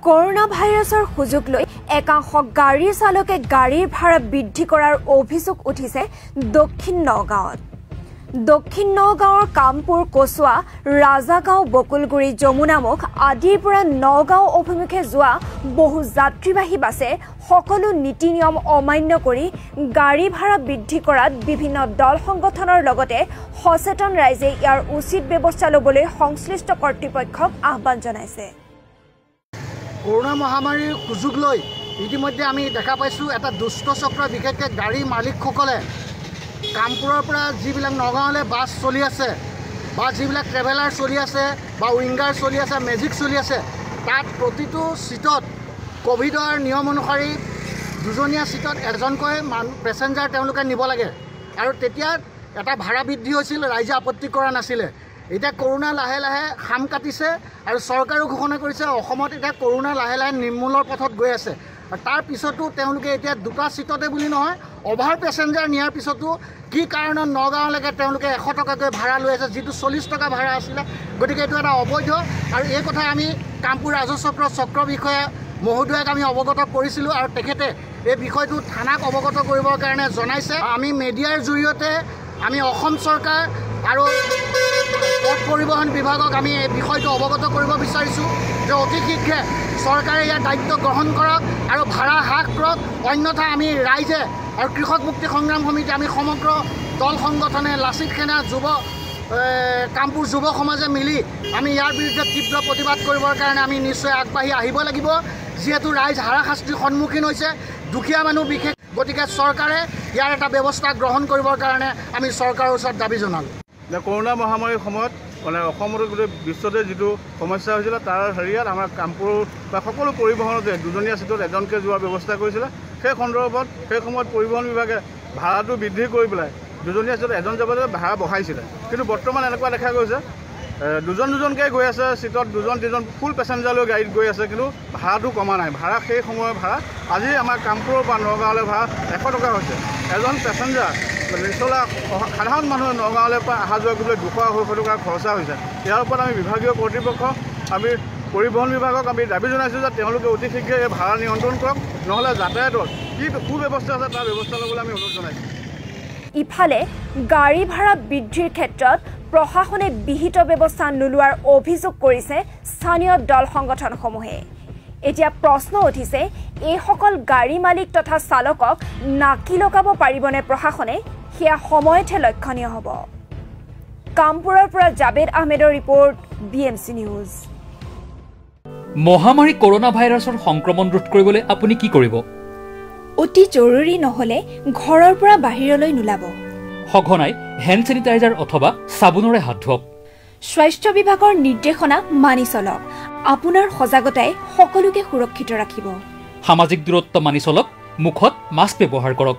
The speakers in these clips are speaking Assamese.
কৰোনা ভাইৰাছৰ সুযোগ লৈ একাংশ গাড়ী চালকে গাড়ীৰ ভাড়া বৃদ্ধি কৰাৰ অভিযোগ উঠিছে দক্ষিণ নগাঁৱত। দক্ষিণ নগাঁৱৰ কামপুৰ, কচুৱা, ৰাজাগাঁও, বকুলগুৰি, যমুনামুখ আদিৰ পৰা নগাঁও অভিমুখে যোৱা বহু যাত্ৰীবাহী বাছে সকলো নীতি নিয়ম অমান্য কৰি গাড়ী ভাড়া বৃদ্ধি কৰাত বিভিন্ন দল সংগঠনৰ লগতে সচেতন ৰাইজে ইয়াৰ উচিত ব্যৱস্থা ল'বলৈ সংশ্লিষ্ট কৰ্তৃপক্ষক আহ্বান জনাইছে। কৰোনা মহামাৰীৰ সুযোগ লৈ ইতিমধ্যে আমি দেখা পাইছোঁ এটা দুষ্ট চক্ৰ, বিশেষকৈ গাড়ী মালিকসকলে কামপুৰৰ পৰা যিবিলাক নগাঁৱলৈ বাছ চলি আছে বা যিবিলাক ট্ৰেভেলাৰ চলি আছে বা উইংগাৰ চলি আছে, মেজিক চলি আছে, তাত প্ৰতিটো ছিটত ক'ভিডৰ নিয়ম অনুসৰি দুজনীয়া ছিটত এজনকৈ পেচেঞ্জাৰ তেওঁলোকে নিব লাগে আৰু তেতিয়া এটা ভাড়া বৃদ্ধি হৈছিল, ৰাইজে আপত্তি কৰা নাছিলে। এতিয়া কৰোণা লাহে লাহে খাম কাটিছে আৰু চৰকাৰেও ঘোষণা কৰিছে অসমত এতিয়া কৰোণা লাহে লাহে নিৰ্মূলৰ পথত গৈ আছে। তাৰ পিছতো তেওঁলোকে এতিয়া দুটা ছিটতে বুলি নহয়, অভাৰ পেচেঞ্জাৰ নিয়াৰ পিছতো কি কাৰণত নগাঁৱলৈকে তেওঁলোকে 100 টকাকৈ ভাড়া লৈ আছে, যিটো 40 টকা ভাড়া আছিলে। গতিকে এইটো এটা অবৈধ আৰু এই কথা আমি কামপুৰ ৰাজহ চক্ৰ চক্ৰ বিষয়া মহোদয়ক আমি অৱগত কৰিছিলোঁ আৰু তেখেতে এই বিষয়টো থানাক অৱগত কৰিবৰ কাৰণে জনাইছে। আমি মিডিয়াৰ জৰিয়তে আমি অসম চৰকাৰ আৰু পথ পৰিবহণ বিভাগক আমি এই বিষয়টো অৱগত কৰিব বিচাৰিছোঁ যে অতি শীঘ্ৰে চৰকাৰে ইয়াৰ দায়িত্ব গ্ৰহণ কৰক আৰু ভাড়া হ্ৰাস কৰক, অন্যথা আমি ৰাইজে আৰু কৃষক মুক্তি সংগ্ৰাম সমিতি, আমি সমগ্ৰ দল সংগঠনে, লাচিত সেনা, যুৱ কামপুৰ যুৱ সমাজে মিলি আমি ইয়াৰ বিৰুদ্ধে তীব্ৰ প্ৰতিবাদ কৰিবৰ কাৰণে আমি নিশ্চয় আগবাঢ়ি আহিব লাগিব। যিহেতু ৰাইজ হাৰাশাস্তিৰ সন্মুখীন হৈছে, দুখীয়া মানুহ বিশেষ, গতিকে চৰকাৰে ইয়াৰ এটা ব্যৱস্থা গ্ৰহণ কৰিবৰ কাৰণে আমি চৰকাৰৰ ওচৰত দাবী জনালোঁ। কৰোণা মহামাৰীৰ সময়ত মানে অসমত গোটেই বিশ্বতে যিটো সমস্যা হৈছিলে তাৰ হেৰিয়াত আমাৰ কামপুৰ বা সকলো পৰিবহণতে দুজনীয়া ছিটত এজনকৈ যোৱাৰ ব্যৱস্থা কৰিছিলে। সেই সন্দৰ্ভত সেই সময়ত পৰিবহণ বিভাগে ভাড়াটো বৃদ্ধি কৰি পেলাই দুজনীয়া ছিটত এজন যাবলৈ ভাড়া বঢ়াইছিলে। কিন্তু বৰ্তমান এনেকুৱা দেখা গৈছে দুজন দুজনকৈ গৈ আছে ছিটত, দুজন তিনিজন ফুল পেচেঞ্জাৰ লৈ গাড়ীত গৈ আছে, কিন্তু ভাড়াটো কমা নাই। ভাড়া সেই সময়ৰ ভাড়া আজি আমাৰ কামপুৰৰ পৰা নগাঁৱলৈ ভাড়া 100 টকা হৈছে। এজন পেচেঞ্জাৰ নিচলা সাধাৰণ মানুহে নগাঁৱলৈ পৰা অহা যোৱা কৰিবলৈ 200-250 টকা খৰচা হৈছে। ইয়াৰ ওপৰত আমি বিভাগীয় কৰ্তৃপক্ষ, আমি পৰিবহণ বিভাগক আমি দাবী জনাইছোঁ যে তেওঁলোকে অতি শীঘ্ৰে এই ভাড়া নিয়ন্ত্ৰণ কৰক, নহ'লে যাতায়াতত কি সুব্যৱস্থা আছে তাৰ ব্যৱস্থা ল'বলৈ আমি অনুৰোধ জনাইছোঁ। ইফালে গাড়ী ভাড়া বৃদ্ধিৰ ক্ষেত্ৰত প্ৰশাসনে বিহিত ব্যৱস্থা নোলোৱাৰ অভিযোগ কৰিছে স্থানীয় দল সংগঠনসমূহে। এতিয়া প্ৰশ্ন উঠিছে, এইসকল গাড়ী মালিক তথা চালকক নাকি লগাব পাৰিবনে প্ৰশাসনে, সেয়া সময়তহে লক্ষণীয় হ'ব। কামপুৰৰ পৰা জাবেদ আহমেদৰ ৰিপৰ্ট, BMC news. মহামাৰী কৰোনা ভাইৰাছৰ সংক্ৰমণ ৰোধ কৰিবলৈ আপুনি কি কৰিব? অতি জৰুৰী নহ'লে ঘৰৰ পৰা বাহিৰলৈ নোলাব। সঘনাই হেণ্ড চেনিটাইজাৰ অথবা চাবোনৰে হাত ধুৱক। স্বাস্থ্য বিভাগৰ নিৰ্দেশনা মানি চলক। আপোনাৰ সজাগতাই সকলোকে সুৰক্ষিত ৰাখিব। সামাজিক দূৰত্ব মানি চলক, মুখত মাস্ক ব্যৱহাৰ কৰক।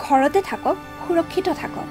ঘৰতে থাকক, সুৰক্ষিত থাকক।